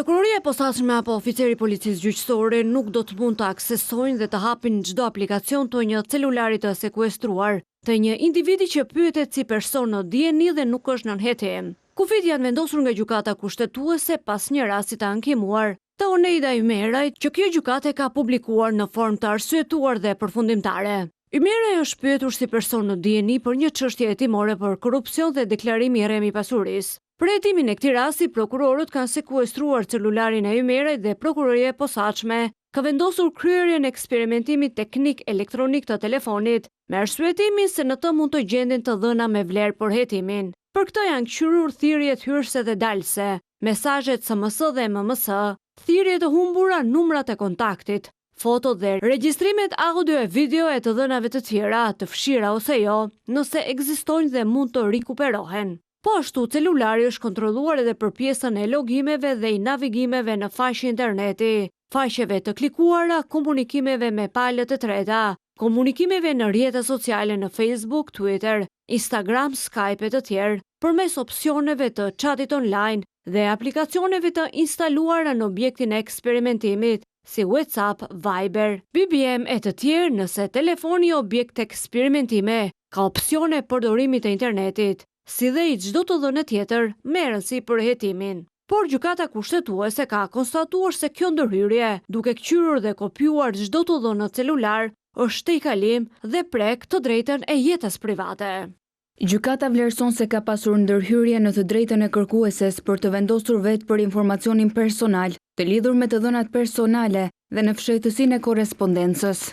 Prokuroria e Posaçme apo oficeri i Policisë Gjyqësore nuk do të mund të aksesojnë dhe të hapin çdo aplikacion të një celulari të sekuestruar të një individi që pyetet si person në dijeni dhe nuk është nën hetim. Kufijtë janë vendosur nga Gjykata Kushtetuese pas një rasti të ankimuar të Oneida Ymerajt që kjo gjykatë e ka publikuar në formë të arsyetuar dhe përfundimtare. Ymeraj është pyetur si person në dijeni për një çështje hetimore për korrupsion dhe deklarim i rremë i pasurisë. Për hetimin e këtij rasti, prokurorët kanë sekuestruar celularin e Ymerajt dhe Prokuroria e Posaçme ka vendosur kryerjen e eksperimentimit teknik elektronik të telefonit, me arsyetimin se në të mund të gjenden të dhëna me vlerë për hetimin. Për këtë janë këqyrur thirrjet hyrëse dhe dalëse, mesazhet sms dhe MMS, thirrje të humbura, numrat e kontaktit, fotot dhe regjistrimet audio e video e të dhënave të tjera, të fshira ose jo, nëse ekzistojnë dhe mund të rikuperohen. Po ashtu, celulari është kontrolluar edhe për pjesën e logimeve dhe i navigimeve në faqe interneti, faqeve të klikuara, komunikimeve me palët e treta, komunikimeve në rrjete sociale në Facebook, Twitter, Instagram, Skype e të tjerë, përmes opsioneve të chatit online dhe aplikacioneve të instaluara në objektin e eksperimentimit, si WhatsApp, Viber, BBM e të tjerë nëse telefoni objekt eksperimentimi ka opsione përdorimi të internetit, si dhe i çdo të dhëne tjetër me rëndësi për hetimin. Por Gjykata Kushtetuese ka konstatuar se kjo ndërhyrje, duke këqyrur dhe kopjuar çdo të dhënë në celular, është tejkalim dhe prek të drejtën e jetës private. Gjykata vlerëson se ka pasur ndërhyrje në të drejtën e kërkueses për të vendosur vetë për informacionin personal, të lidhur me të dhënat personale dhe në fshehtësinë e korrespondencës.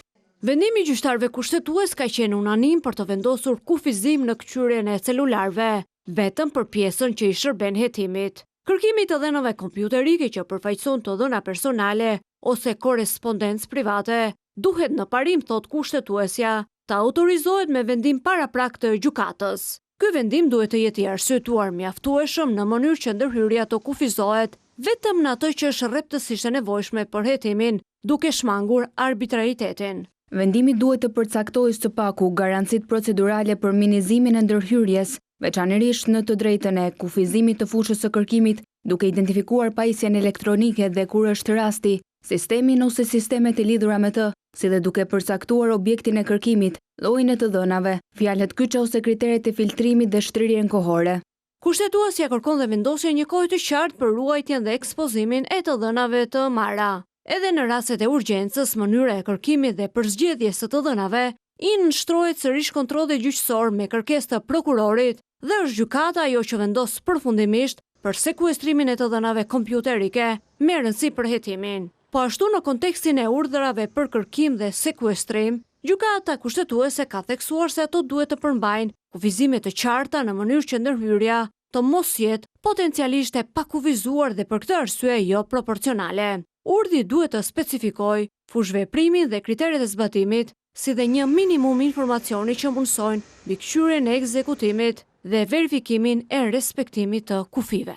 Vendimi i gjyqtarëve kushtetues ka qenë unanim për të vendosur kufizim në këqyrjen e celularëve, vetëm për pjesën që i shërben hetimit. Kërkimi i të dhënave kompjuterike që përfaqëson të dhëna personale ose korrespondencë private, duhet në parim, thotë kushtetuesja, të autorizohet me vendim paraprak të gjykatës. Ky vendim duhet të jetë i arsyetuar mjaftueshëm në mënyrë që ndërhyrja të kufizohet vetëm në atë që është rreptësisht e nevojshme për hetimin, duke shmangur arbitraritetin. Vendimi duhet të përcaktojë së paku garancitë procedurale për minizimin e ndërhyrjes, veçanërisht në të drejtën e kufizimit të fushës së kërkimit, duke identifikuar pajisjen elektronike dhe kur është rasti, sistemin ose sistemet e lidhura me të, si dhe duke përcaktuar objektin e kërkimit, llojin e të dhënave, fjalët kyçe ose kriteret e filtrimit dhe shtrirjen kohore. Kushtetuesja kërkon dhe vendosjen e një kohe të qartë për ruajtjen dhe ekspozimin e të dhënave të marra. Edhe në rastet e urgjencës, mënyra e kërkimit dhe përzgjedhjes së të dhënave i nënshtrohet sërish kontrollit gjyqësor me kërkesë të prokurorit dhe është gjykata ajo që vendos përfundimisht për sekuestrimin e të dhënave kompjuterike me rëndësi për hetimin. Po ashtu në kontekstin e urdhrave për kërkim dhe sekuestrim, Gjykata Kushtetuese ka theksuar se ato duhet të përmbajnë kufizime të qarta në mënyrë që ndërhyrja të mos jetë potencialisht e pakufizuar dhe për këtë arsye jo proporcionale. Urdhri duhet të specifikojë fushëveprimin dhe kriteret e zbatimit, si dhe një minimum informacioni që mundësojnë mbikëqyrjen e ekzekutimit dhe verifikimin e respektimit të kufijve.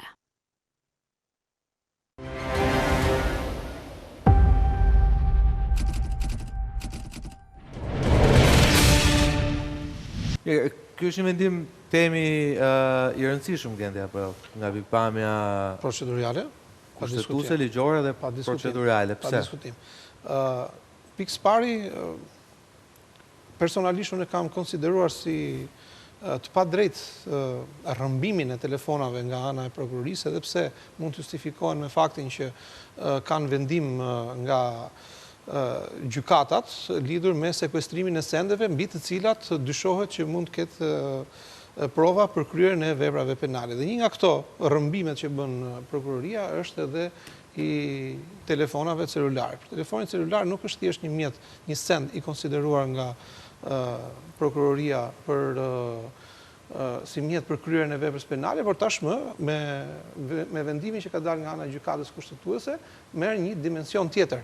Ky është një vendim temi i rëndësishëm Genti apo jo, nga pikëpamja procedurale, kushtetuese, ligjore dhe procedurale. Pse? Pa diskutim. Pikësëpari, personalisht unë e kam konsideruar si të padrejtë rrëmbimin e telefonave nga ana e prokurorisë, edhe pse mund të justifikohen me faktin që kanë vendim nga gjykatat lidhur me sekuestrimin e sendeve mbi të cilat dyshohet që mund të ketë prova për kryerjen e veprave penale. Dhe një nga këto rrëmbimet që bën prokuroria është edhe i telefonave celularë. Telefoni celular nuk është thjesht një mjet, një send i konsideruar nga prokuroria për si mjet për kryerjen e veprës penale, por tashmë me me vendimin që ka dalë nga ana e Gjykatës Kushtetuese merr një dimension tjetër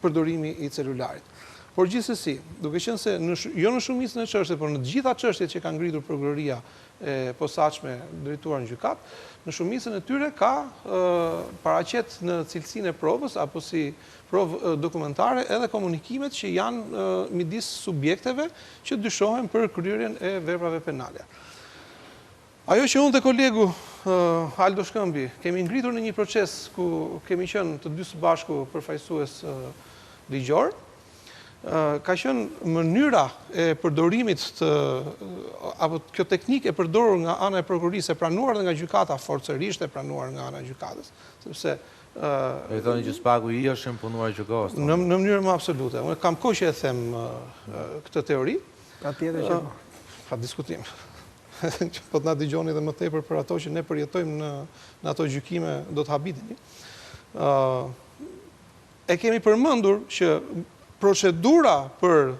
përdorimi i celularit. Por gjithsesi, duke qenë se në jo në shumicën e çështjeve, por në të gjitha çështjet që ka ngritur prokuroria e posaçme drejtuar në gjykatë, në shumicën e tyre ka paraqet në cilësinë e provës apo si provë dokumentare edhe komunikimet që janë midis subjekteve që dyshohen për kryerjen e veprave penale. Ajo që unë dhe kolegu Aldo Shkëmbi kemi ngritur në një proces ku kemi qenë të dy së bashku përfaqësues ligjor, ka qenë mënyra e përdorimit të apo kjo teknikë e përdorur nga ana e prokurorisë e pranuar dhe nga gjykata forcërisht e pranuar nga ana e gjykatës, sepse E thoni që SPAK-u i është imponuar gjykatës. Në në mënyrë më absolute. Unë kam kohë që e them këtë teori. Patjetër që po. Pa diskutim. Që po të na dëgjoni dhe më tepër për ato që ne përjetojmë në në ato gjykime, do të habiteni. Ë e kemi përmendur që procedura për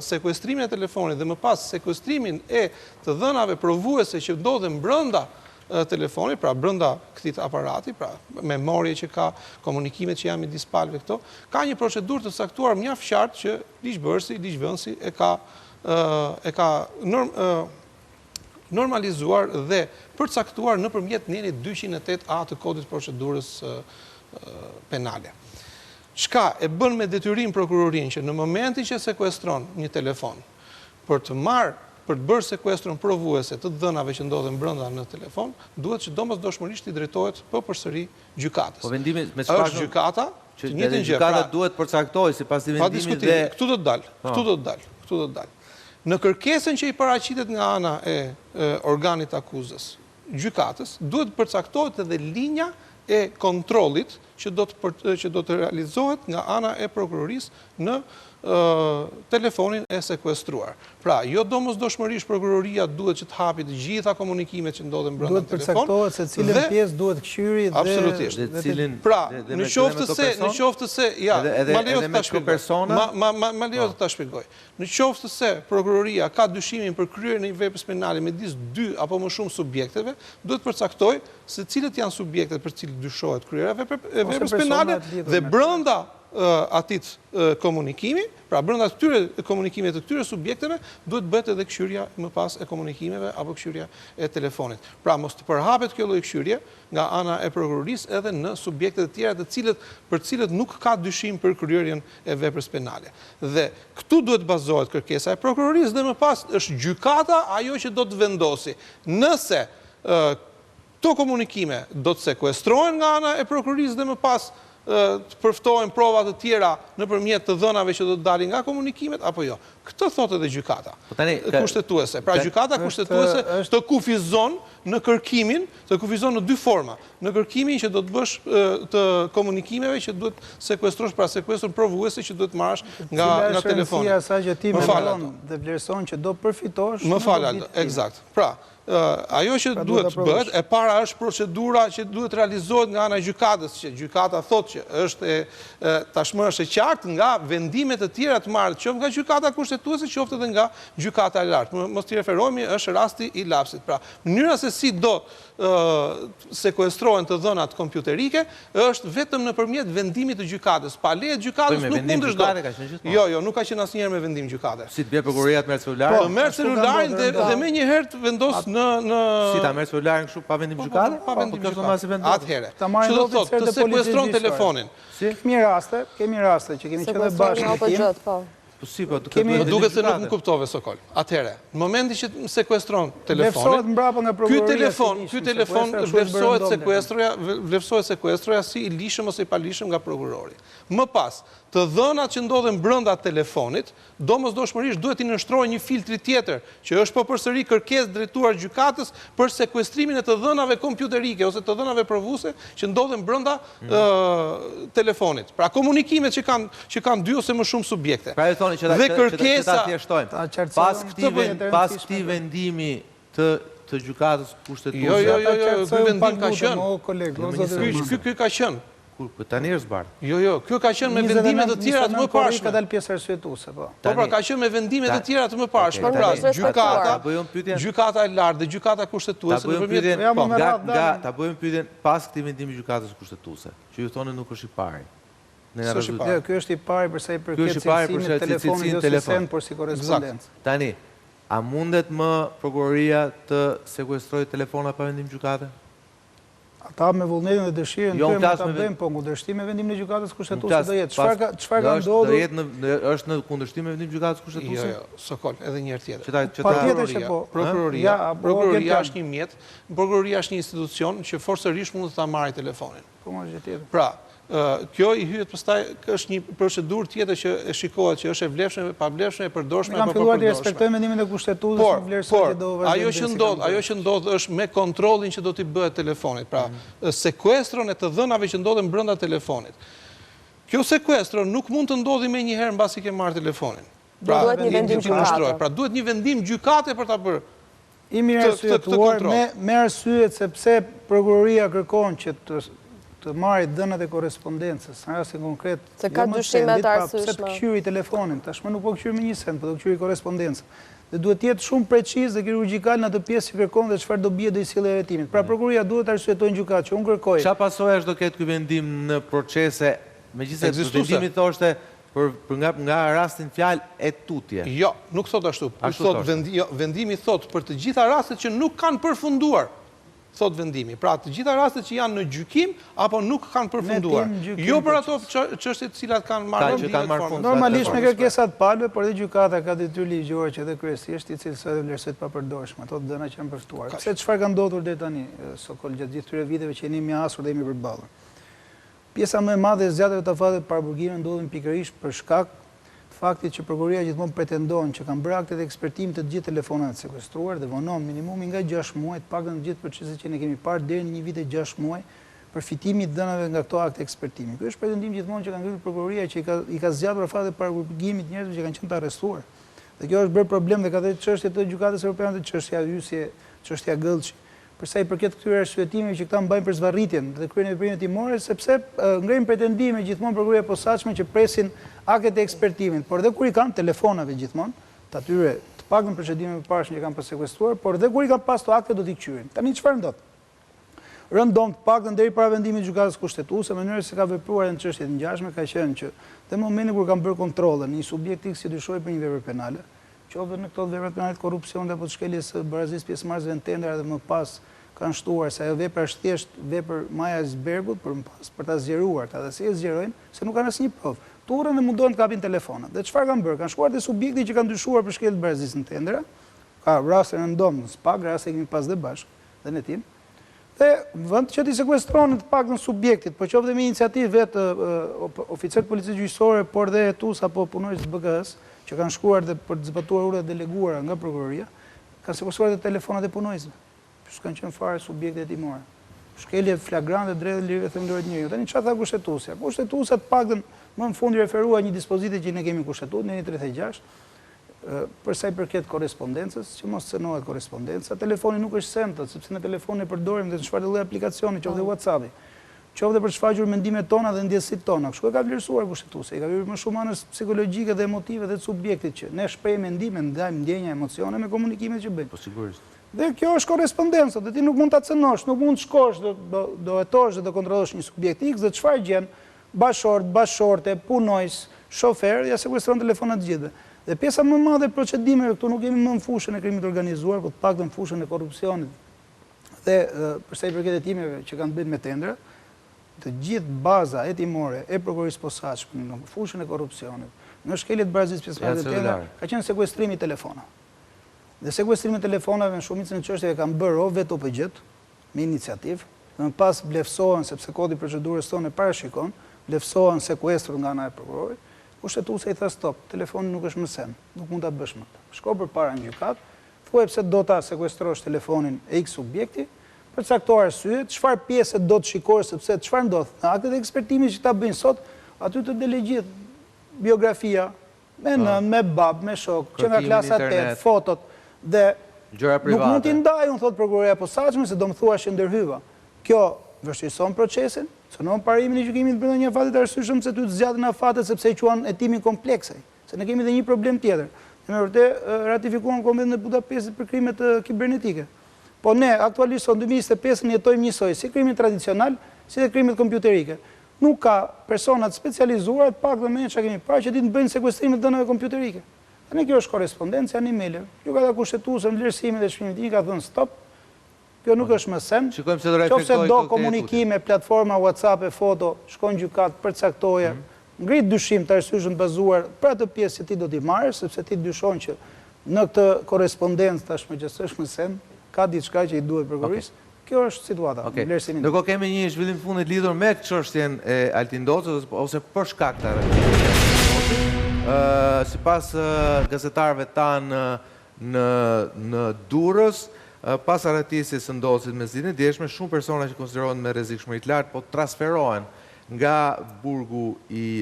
sekuestrimin e telefonit dhe më pas sekuestrimin e të dhënave provuese që ndodhen brenda telefonit, pra brenda këtij aparati, pra memorie që ka, komunikimet që janë midis palëve këto, ka një procedurë të caktuar mjaft qartë që ligjbërësi, ligjvënësi e ka e ka normalizuar dhe përcaktuar nëpërmjet nenit 208 A të Kodit të Procedurës Penale. Çka e bën me detyrim prokurorinë që në momentin që sekuestron një telefon, për të marrë, për të bërë sekuestron provuese të të dhënave që ndodhen brenda në telefon, duhet që domosdoshmërisht t'i drejtohet po përsëri gjykatës. Po vendimi me çfarë? Është gjykata, të njëjtën gjë. Gjykata pra, duhet përcaktojë sipas këtij vendimi dhe këtu do të dal, po. këtu do të dal, këtu do të dal. Në kërkesën që i paraqitet nga ana e organit të akuzës, gjykatës, duhet të përcaktohet edhe linja e kontrollit që do të që do të realizohet nga ana e prokurorisë në telefonin e sekuestruar. Pra, jo domosdoshmërisht prokuroria duhet që të hapi të gjitha komunikimet që ndodhen brenda në telefon. Duhet përcaktohet se cilën pjesë duhet këqyri dhe Absolutisht. Dhe cilin Pra, në qoftë se në qoftë se ja, ma lejo të ta shpjegoj. Ma ma ma ma lejo të ta shpjegoj. Në qoftë se prokuroria ka dyshimin për kryerjen e një veprës penale midis dy apo më shumë subjekteve, duhet të përcaktojë se cilët janë subjektet për të cilët dyshohet kryerja e veprës penale dhe brenda atij komunikimi, pra brenda këtyre komunikimeve të këtyre subjekteve, duhet të bëhet edhe këqyrja më pas e komunikimeve apo këqyrja e telefonit. Pra mos të përhapet kjo lloj këqyrje nga ana e prokurorisë edhe në subjekte të tjera të cilët për të cilët nuk ka dyshim për kryerjen e veprës penale. Dhe këtu duhet të bazohet kërkesa e prokurorisë dhe më pas është gjykata ajo që do të vendosi nëse këto komunikime do të sekuestrohen nga ana e prokurorisë dhe më pas të përftohen prova të tjera nëpërmjet të dhënave që do të dalin nga komunikimet apo jo. Këtë thotë edhe gjykata po tani, kushtetuese. Pra gjykata kushtetuese të kufizon në kërkimin, të kufizon në dy forma. Në kërkimin që do të bësh të komunikimeve që duhet sekuestrosh, pra sekuestron provuese që duhet marrësh nga nga telefoni. Cila është rëndësia e asaj që ti mendon dhe vlerëson që do përfitosh Më fal Aldo, ekzakt. Pra, Ajo që pra, duhet të bëhet, e para është procedura që duhet realizohet nga ana e gjykatës, që gjykata thotë që është e, tashmë është e qartë nga vendime të tjera të marrë, qoftë nga gjykata kushtetuese, qoftë edhe nga gjykata e lartë. Mos t'i referohemi, është rasti i lapsit. Pra, mënyra se si do sekuestrohen të dhënat kompjuterike është vetëm nëpërmjet vendimit të gjykatës. Pa leje të gjykatës po, nuk mundesh dot. Jo, jo, nuk ka qenë asnjëherë me vendim gjykate. Si të bjerë prokuroria të merr celularin? Po, merr celularin dhe dhe menjëherë të vendos në në Si ta merr celularin kështu pa vendim po, po, gjykate? Pa vendim po, gjykate. Atëherë, që do të thotë të sekuestron telefonin. Si? Kemi raste, kemi raste që kemi qenë bashkë në tim. Po si, po, duke Më duket se nuk më kuptove Sokol. Atëherë, në momentin që më sekuestron telefonin, mbrapa nga prokuroria. Ky telefon, ky telefon vlerësohet sekuestroja, vlerësohet sekuestroja si i ligjshëm ose i paligjshëm nga prokurori. Më pas, të dhënat që ndodhen brenda telefonit, domosdoshmërisht duhet t'i nënshtrohen një filtri tjetër, që është po përsëri kërkesë drejtuar gjykatës për sekuestrimin e të dhënave kompjuterike ose të dhënave provuese që ndodhen brenda telefonit. Pra komunikimet që kanë që kanë dy ose më shumë subjekte. Pra ju thoni që ta që kërkesa ta thjeshtojmë. Pas këtij pas këtij vendimi të të gjykatës kushtetuese. Jo, jo, jo, jo, ky vendim ka qenë. Ky ky ka qenë. Kur po tani është zbardh. Jo, jo, kjo ka qenë me vendime të tjera të mëparshme. Ka dalë pjesë arsyetuese, po. Po pra, ka qenë me vendime të tjera të mëparshme. Pra, gjykata, gjykata e lartë dhe gjykata kushtetuese nëpërmjet po, nga nga ta bëjmë pyetjen pas këtij vendimi gjykatës kushtetuese, që ju thoni nuk është i pari. Ne na është i pari. Jo, ky është i pari për sa i përket cilësimit të telefonit, jo si send, por si korrespondencë. Tani, a mundet më prokuroria të sekuestrojë telefona pa vendim gjykate? Ata me vullnetin dhe dëshirën jo, tyre mund ta bëjnë, po në kundërshtim me vendimin e Gjykatës Kushtetuese do jetë. Çfarë ka çfarë ka ndodhur? Do jetë në është në kundërshtim me vendimin e Gjykatës Kushtetuese? Jo, jo, Sokol, edhe një herë tjetër. Që ta që ta Patjetër që po. Prokuroria, prokuroria është një mjet, prokuroria është një institucion që forcërisht mund të ta marrë telefonin. Po, më gjë tjetër. Pra, kjo i hyhet pastaj është një procedurë tjetër që e shikohet që është e vlefshme, e pavlefshme, e përdorshme apo papërdorshme. Kanë filluar të respektojnë vendimin e Kushtetutës, nuk vlerësoj që do vazhdojnë. Ajo që ndodh, ajo që ndodh është me kontrollin që do t'i bëhet telefonit, pra mm. sekuestron e të dhënave që ndodhen brenda telefonit. Kjo sekuestro nuk mund të ndodhi menjëherë mbasi ke marrë telefonin. Pra, duhet një vendim gjykate. Pra, duhet një vendim gjykate për ta bërë. I mirë arsyetuar, me arsyet sepse prokuroria kërkon që të të marrë të dhënat e korrespondencës, në rastin konkret, Se ka jo më dyshime të pra, pse të këqyri telefonin, tashmë nuk po këqyri më një send, po do këqyri korrespondencën. Dhe duhet të jetë shumë preciz dhe kirurgjikal në atë pjesë që kërkon dhe çfarë dobie do i sjellë hetimit. Pra mm. prokuroria duhet të arsyetojë në gjykatë që unë kërkoj. Çfarë pasojash do ketë ky vendim në procese, megjithëse vendimi thoshte Për për nga nga rasti në fjalë e tutje. Jo, nuk thotë ashtu. Ashtu thotë vendi, jo, vendimi thotë për të gjitha rastet që nuk kanë përfunduar, thotë vendimi. Pra të gjitha rastet që janë në gjykim apo nuk kanë përfunduar. Jo për ato çështje të cilat kanë marrë vendime të formës. Normalisht me kërkesa të palëve, por dhe gjykata ka detyrë ligjore që dhe kryesisht t'i cilësojë dhe vlerësojë të papërdorshme ato të dhëna që janë përftuar. Pse çfarë ka ndodhur deri tani, Sokol, gjatë gjithë këtyre viteve që ne jemi hasur dhe jemi përballur? Pjesa më e madhe e zgjatjeve të afateve të paraburgimit ndodhin pikërisht për shkak të faktit që prokuroria gjithmonë pretendon që kanë bërë aktet e ekspertimit të të gjithë telefonave të sekuestruar dhe vonon minimumi nga gjashtë muaj, të paktën në të gjithë proceset që ne kemi parë deri në një vit e gjashtë muaj përfitimi i të dhënave nga këto akte ekspertimi. Ky është pretendim gjithmonë që ka ngritur prokuroria që i ka i ka zgjatur afatet e paraburgimit njerëzve që kanë qenë të arrestuar. Dhe kjo është bërë problem dhe ka dhe çështje të Gjykatës Europiane të çështja Hysje, çështja Gëllçi. Për sa i përket këtyre arsyetimeve që këta mbajnë për zvarritjen dhe kryerjen e veprimeve hetimore, sepse ngrejnë pretendime gjithmonë prokuroria e posaçme që presin aktet e ekspertimit, por dhe kur i kanë telefonave gjithmonë, të atyre të paktën procedimeve të mëparshme që kanë pas sekuestruar, por dhe kur i kanë pas këto akte do t'i këqyrin. Tani çfarë ndodh? Rëndom të paktën deri para vendimit të Gjykatës Kushtetuese, mënyra se si ka vepruar në çështje të ngjashme ka qenë që dhe në momentin kur kanë bërë kontrolle në një subjekt X që dyshohej për një vepër penale, qoftë në këto veprat penale të korrupsionit apo të shkeljes së barazisë pjesëmarrësve në tendera dhe më pas kanë shtuar se ajo vepra është thjesht vepër maja e ajsbergut për më pas për ta zgjeruar këtë dhe si e zgjerojnë se nuk kanë asnjë provë. Turren dhe mundohen të kapin telefonat. Dhe çfarë kanë bërë? Kanë shkuar te subjekti që kanë dyshuar për shkelje të barazisë në tendera, ka raste rëndom në SPAK, raste kemi pas dhe bashkë dhe në hetim. Dhe në vend që t'i sekuestronin të paktën subjektit, po qoftë dhe me iniciativë vetë oficerë të policisë gjyqësore, por dhe hetues apo punonjës të BKH-së, që kanë shkuar dhe për të zbatuar urdhrat e deleguara nga prokuroria, kanë sekuestruar dhe telefonat e punonjësve, që s'kanë qenë fare subjekte hetimore. Shkelje flagrante e drejtave dhe lirive themelore të njeriut. Tani çfarë tha Kushtetuesja? Kushtetuesja të paktën më në fund i referua një dispozite që ne kemi në Kushtetutë, neni 36, Për sa i përket korrespondencës, që mos cenohet korrespondenca, telefoni nuk është send, sepse ne telefonin e përdorim dhe në çfarëdo lloj aplikacioni, qoftë dhe po. WhatsApp-i, qoftë dhe për të shfaqur mendimet tona dhe ndjesitë tona. Kështu e ka vlerësuar kushtetuesja, i ka hyrë më shumë anës psikologjike dhe emotive dhe të subjektit që ne shprehim mendime, ndajmë ndjenja, emocione me komunikimet që bëjmë. Po sigurisht. Dhe kjo është korrespondenca, dhe ti nuk mund ta cenosh, nuk mund të shkosh, do do do hetosh dhe do kontrollosh një subjekt X dhe çfarë gjen, bashkëshort, bashkëshorte, punonjës, shofer, ia sekuestron telefonat të gjithëve. Dhe pjesa më e madhe e procedimeve këtu nuk jemi më në fushën e krimit të organizuar, po të paktën në fushën e korrupsionit. Dhe për sa i përket hetimeve që kanë të bëjnë me tendera, të gjithë baza hetimore e prokurorisë posaçme në fushën e korrupsionit, në shkelje të barazisë pjesëmarrësve në tendera, ka qenë sekuestrimi i telefonave. Dhe sekuestrimi i telefonave në shumicën e çështjeve kanë bërë o vetë OPGJ-të, me iniciativë, dhe më pas vlerësohen, sepse kodi i procedurës tonë e parashikon, vlerësohen sekuestrot nga ana e prokurorit, Kushtetuesja i tha stop, telefoni nuk është më send, nuk mund ta bësh më këtë. Shko përpara në gjykatë, thuaj pse do ta sekuestrosh telefonin e X subjekti, përcakto arsyet, çfarë pjese do të shikosh sepse çfarë ndodh, në aktet e ekspertimit që ta bëjnë sot, aty të del e gjithë biografia, Me nënë, me babë, me shokë, që nga klasa 8, fotot, dhe nuk mund t'i ndaj, unë thotë prokuroria e posaçme, se do më thuash që ndërhyva. Kjo vështirëson procesin, cënon parimin e gjykimit brenda një afati të arsyeshëm se ty të zgjatin afatet sepse e quan hetimin kompleks ai. Se ne kemi dhe një problem tjetër. Ne me vërtet ratifikuam Konventën e Budapestit për krimet kibernetike. Po ne aktualisht sot në 2025 jetojmë njësoj si krimin tradicional, si dhe krimet kompjuterike. Nuk ka persona të specializuar, të paktën me çka kemi parë, që dinë të bëjnë sekuestrime të dhënave kompjuterike. Tani kjo është korrespondencë, janë email-e. Gjykata Kushtetuese në vlerësimin dhe çmimin tim ka thënë stop. Kjo nuk është më send. Shikojmë se do reflektojë Qoftë se do komunikime, platforma, WhatsApp e foto, shko në gjykatë, përcaktoje, ngrit dyshim të arsyeshëm të bazuar për atë pjesë që ti do t'i marrësh, sepse ti dyshon që në këtë korrespondencë tashmë që s'është më send, ka diçka që i duhet prokurorisë. Kjo është situata, në vlerësimin tim. Ndërkohë kemi një zhvillim të fundit lidhur me çështjen e Altin Ndocit ose për shkak të arrestimit të Altin Ndocit. Sipas gazetarëve tanë në në Durrës, pas arratisjes së Ndocit mesditën e djeshme, shumë persona që konsiderohen me rrezikshmëri të lartë po transferohen nga burgu i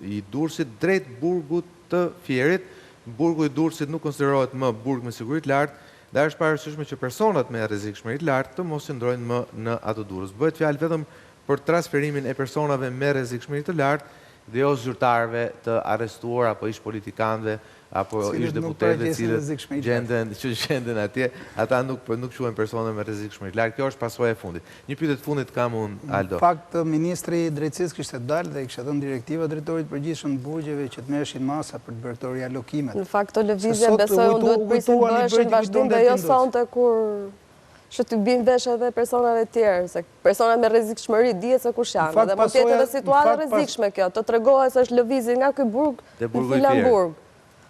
i Durrësit drejt burgut të Fierit. Burgu i Durrësit nuk konsiderohet më burg me siguri të lartë, ndaj është e paarsyeshme që personat me rrezikshmëri të lartë të mos qëndrojnë më në atë Durrës. Bëhet fjalë vetëm për transferimin e personave me rrezikshmëri të lartë dhe jo zyrtarëve të arrestuar apo ish-politikanëve apo ish-deputetëve të cilët gjenden që gjenden atje, ata nuk nuk quhen persona me rrezikshmëri të lartë. Kjo është pasoja e fundit. Një pyetje të fundit kam unë, Aldo. Në fakt, ministri i Drejtësisë kishte dalë dhe i kishte dhënë direktiva drejtorit të përgjithshëm të burgjeve që të merreshin masa për të bërë këto rialokimet. Në fakt, këto lëvizje besoj unë duhet prisin të bëheshin në vazhdim dhe jo sonte kur që t'u bien vesh edhe personave tjerë, se personat me rrezikshmëri dihet se kush janë, dhe mund të jetë edhe situatë e rrezikshme kjo, të tregohet se është lëvizi nga ky burg në filan burg.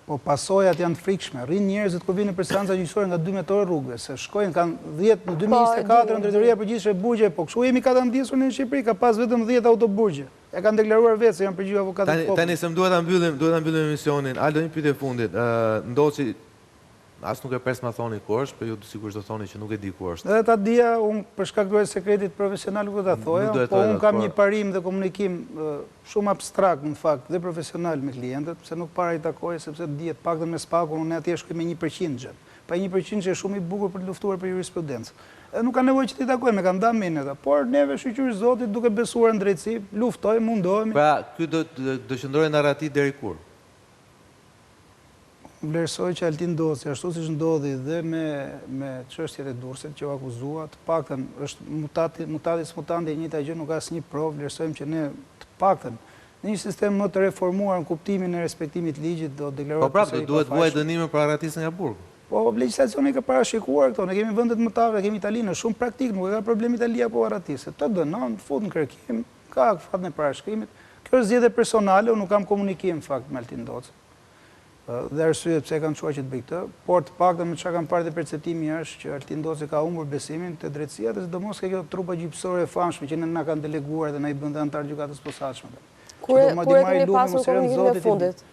Po pasojat janë të frikshme, rrinë njerëzit kur vijnë për seanca gjyqësore nga 12 orë rrugëve, se shkojnë kanë 10 në 2024 në Drejtoria e Përgjithshme e Burgjeve, po kështu jemi katandisur në Shqipëri, ka pas vetëm 10 autoburgje. E kanë deklaruar vetë se janë përgjigjur avokatit të popullit. Tani se më duhet ta mbyllim, duhet ta mbyllim emisionin. Aldo një pyetje e fundit. Ndoci As nuk e pres ma thoni ku është, po ju sigurisht do thoni që nuk e di ku është. Edhe ta dija, unë për shkak të sekretit profesional nuk do ta thoja, po unë kam një parim dhe komunikim shumë abstrakt në fakt dhe profesional me klientët, se nuk para i takoj, sepse dihet paktën me SPAK-un, unë atje shkoj me 1% xhep. Pa 1% që është shumë i bukur për të luftuar për jurisprudencë. Edhe nuk ka nevojë që t'i takoj, me kanë nda mendjen ata. Por neve shyqyr Zotit duke besuar në drejtësi, luftojmë, mundohemi. Pra, ky do do qëndrojë në arrati deri kur? Unë vlerësoj që Altin Ndoci, ashtu siç ndodhi dhe me me çështjet e Durrësit që u akuzua, të paktën është mutati, mutatis mutandi e njëjta gjë, nuk ka asnjë provë, vlerësojmë që ne të paktën në një sistem më të reformuar në kuptimin e respektimit të ligjit do të deklarohet Po prapë, do duhet të vuajë dënimin për arratisje nga burgu. Po legjislacioni ka parashikuar këto, ne kemi vendet më të afërta, kemi Italinë, është shumë praktik, nuk e ka problem Italia po arratise. Të dënon, të fut në kërkim, ka afatin e parashkrimit. Kjo është zgjedhje personale, unë nuk kam komunikim në fakt me Altin Ndocin. Dhe arsyet pse e kanë çuar që të bëjë këtë, por të paktën me çfarë kam parë dhe perceptimi është që Altin Ndoci ka humbur besimin te drejtësia dhe sidomos ke kjo trupa gjyqësore e famshme që ne na kanë deleguar dhe na i bën dhe anëtarë të gjykatës së posaçme tani. Kur e keni pasur komunikimin e fundit?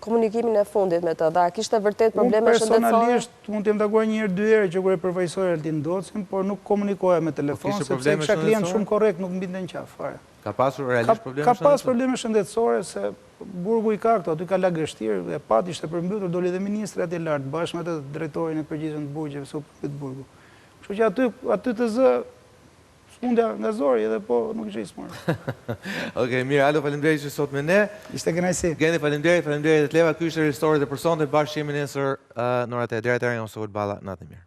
Komunikimin e fundit me të dhe a kishte vërtet probleme shëndetësore? Unë personalisht mund të jem takuar një herë dy herë që kur e përfaqësoja Altin Ndocin, por nuk komunikoja me telefon sepse kisha klient shumë korrekt, nuk më binte në qafë fare. Ka pasur realisht probleme shëndetësore? Ka pas probleme shëndetësore se burgu i ka këto, aty ka lagështirë, e pat ishte përmbytur, doli dhe ministri atje lart, bashkë me atë drejtorin e përgjithshëm të burgjeve, se u përmbyt burgu. Kështu që aty, aty të zë sëmundja nga zori edhe po nuk ishe i sëmurë. Okej, mirë, Aldo, faleminderit që sot me ne. Ishte kënaqësi. Gendi, faleminderit, faleminderit Etleva. Ky ishte Real Story dhe për sonte bashkë jemi nesër në ora 8. Deri atëherë nga Sokol Balla, natën e mirë.